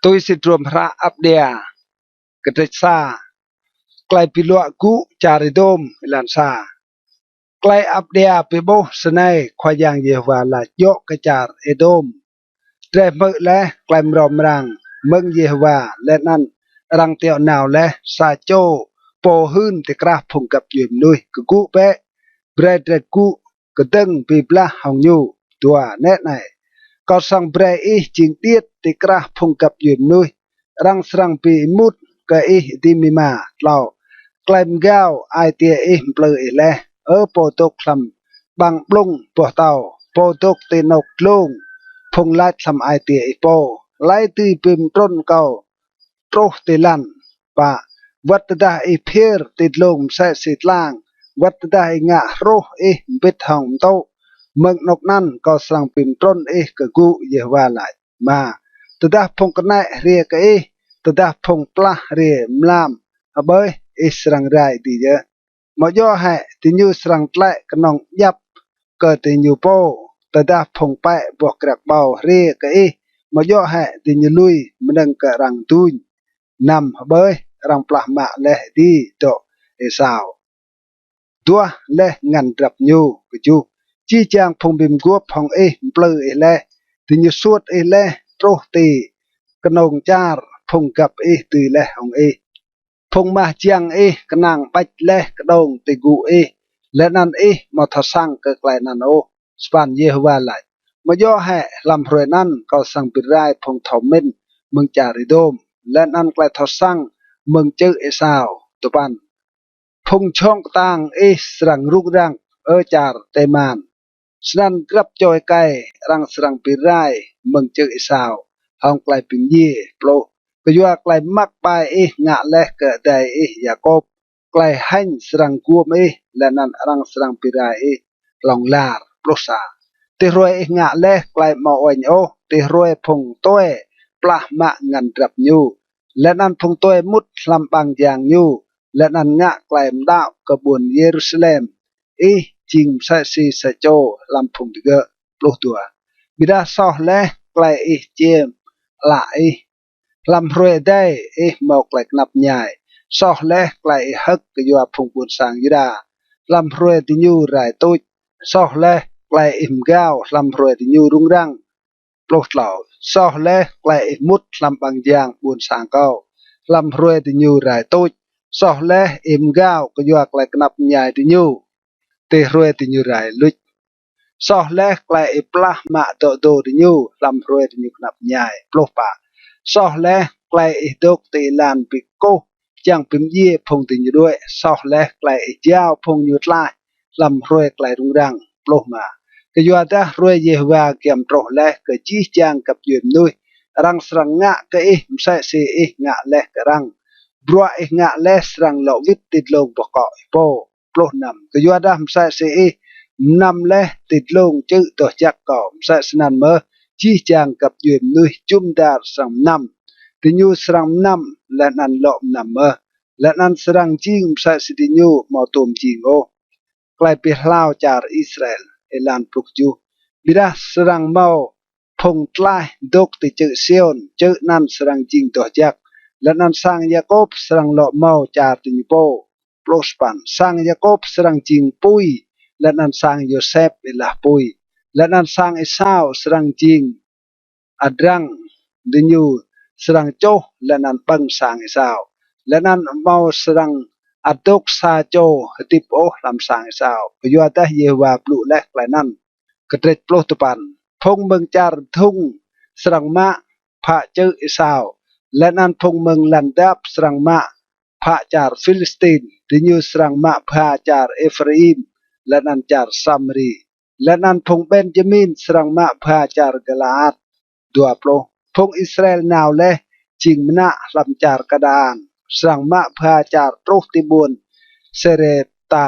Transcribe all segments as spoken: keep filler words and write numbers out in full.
Tui si hdruôm hră Abdia, kdrêč sa. Klei bi luă gŭ čar Êđôm. Êlan sa. Klei Abdia bi ƀuh snei Khua Yang Yêhôwa lač djŏ kơ čar Êđôm: Drei hmư̆ leh klei mrâo mrang mơ̆ng Yêhôwa, leh anăn arăng tiŏ nao leh sa čô pô hưn ti krah phung găp djuê mnuih. Kgŭ bĕ, brei drei gŭ kdơ̆ng bi blah hŏng ñu. Dua. Nĕ anei, kâo srăng brei ih jing điêt ti krah phung găp djuê mnuih, arăng srăng bi êmut kơ ih êdimima. Tlâo. Klei mgao ai tiê ih mplư ih leh, Ơ pô dôk hlăm ƀăng ƀlŭng boh tâo, pô dôk ti anôk dlông, phung lač hlăm ai tiê ih pô: Hlei dưi bi mtrŭn kâo truh ti lăn? Pă. Wăt tơdah ih phiơr ti dlông msĕ si tlang, wăt tơdah ih ngă hruh ih mbĭt hŏng mtŭ, mơ̆ng anôk anăn kâo srăng bi mtrŭn ih kơ gŭ, Yêhôwa lač. Êma. Tơdah phung knĕ hriê kơ ih, tơdah phung plah hriê mlam, hƀơih, ih srăng rai êdi yơh. Amâo djŏ hĕ diñu srăng tlĕ knŏng djăp kơ diñu pô? Tơdah phung pĕ boh kriăk ƀâo hriê kơ ih, amâo djŏ hĕ diñu lui mnơ̆ng kơ arăng duñ? Năm. Hƀơih, arăng plah mă leh êdi dŏ Êsao, duah leh ngăn drăp ñu. Kjuh. Jih jang phung bi mguôp hŏng ih mplư ih leh, diñu suôt ih leh truh ti knông čar phung găp ih dưi leh hŏng ih. Phung mah jiăng ih knang ƀêč leh kđông ti gŭ ih, leh anăn ih amâo thâo săng kơ klei anăn ôh. Sa păn. Yêhôwa lač: Amâo djŏ hĕ hlăm hruê anăn kâo srăng bi rai phung thâo mĭn mơ̆ng čar Êđôm, leh anăn klei thâo săng mơ̆ng čư̆ Êsao? Dua păn. Phung jhŏng ktang ih srăng rŭng răng, Ơ čar Têman. Snăn grăp čô êkei arăng srăng bi rai mơ̆ng čư̆ Êsao hŏng klei bi mdjiê. Pluh. Kyua klei măk ƀai ih ngă leh kơ adei ih Yakôp, klei hêñ srăng guôm ih, leh anăn arăng srăng bi rai ih hlŏng lar. Pluh sa. Ti hruê ih ngă leh klei amâo uêñ ôh, ti hruê phung tue plah mă ngăn drăp ñu, leh anăn phung tue mŭt hlăm ƀăng jang ñu, leh anăn ngă klei mđăo kơ ƀuôn Yêrusalem, ih jing msĕ si sa čô hlăm phung digơ̆. Pluh dua. Ƀiădah soh leh klei ih čiêm ală ih, hlăm hruê êdei ih mâo klei knap mñai. Soh leh klei ih hơ̆k kyua phung ƀuôn sang Yuđa hlăm hruê diñu rai tuč. Soh leh klei ih mgao hlăm hruê diñu rŭng răng. Pluh tlâo. Soh leh klei ih mŭt hlăm ƀăng jang ƀuôn sang kâo hlăm hruê diñu rai tuč. Soh leh ih mgao kyua klei knap mñai diñu ti hruê diñu rai luč. Soh leh klei ih plah mă dŏ dô diñu hlăm hruê diñu knap mñai. Pluh pă. Soh leh klei ih dôk ti êlan bi kkuh čiăng bi mdjiê phung diñu đuĕ. Soh leh klei ih jao phung ñu tlaih hlăm hruê klei rŭng răng. Pluh êma. Kyuadah hruê Yêhôwa giăm truh leh kơ jih jang găp djuê mnuih, arăng srăng ngă kơ ih msĕ si ih ngă leh kơ arăng. Bruă ih ngă leh srăng lŏ wĭt ti dlông boh kŏ ih pô. Pluh năm. Kyuadah msĕ si ih mnăm leh ti dlông čư̆ doh jăk kâo, msĕ snăn mơh jih jang găp djuê mnuih jŭm dar srăng mnăm. Diñu srăng mnăm leh anăn lŏ mnăm mơh, leh anăn srăng jing msĕ si diñu amâo tuôm jing ôh. Klei bi hlao čar Israel. Êlan pluh kjuh. Ƀiădah srăng mâo phung tlaih dôk ti čư̆ Siôn, čư̆ anăn srăng jing doh jăk, leh anăn sang Yakôp srăng lŏ mâo čar diñu pô. Pluh sa păn. Sang Yakôp srăng jing pui, leh anăn sang Yôsep êlah pui, leh anăn sang Êsao srăng jing adrăng. Diñu srăng čuh leh anăn ƀơ̆ng sang Êsao, leh anăn amâo srăng ăt dôk sa čô hdĭp ôh hlăm sang Êsao, kyuadah Yêhôwa blŭ leh klei anăn. Kdrêč pluh dua păn. Phung mơ̆ng čar Dhŭng srăng mă phă čư̆ Êsao, leh anăn phung mơ̆ng lăn dap srăng mă phă čar Philistin. Diñu srăng mă bha čar Êphraim leh anăn čar Samari, leh anăn phung Benjamin srăng mă bha čar Galaat. Dua pluh. Phung Israel nao leh jing mnă hlăm čar Kanaan srăng mă bha čar truh ti ƀuôn Sarêpta,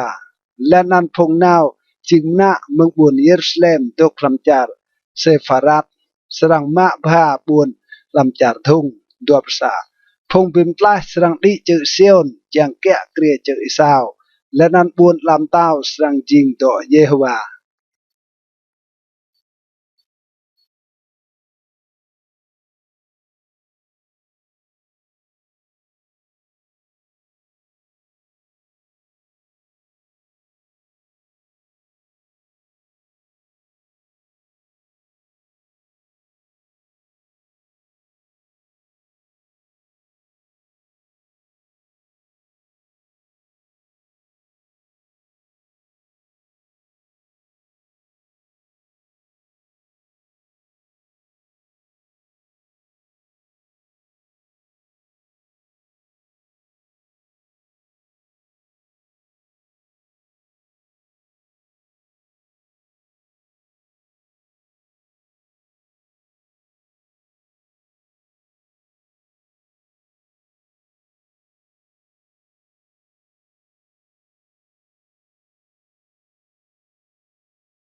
leh anăn phung nao jing mnă mơ̆ng ƀuôn Yêrusalem dôk hlăm čar Sêpharat srăng mă bha ƀuôn hlăm čar Dhŭng. Dua pluh sa. Phung bi mtlaih srăng đĭ čư̆ Siôn čiăng kiă kriê čư̆ Êsao, leh anăn ƀuôn ala mtao srăng jing dŏ Yêhôwa.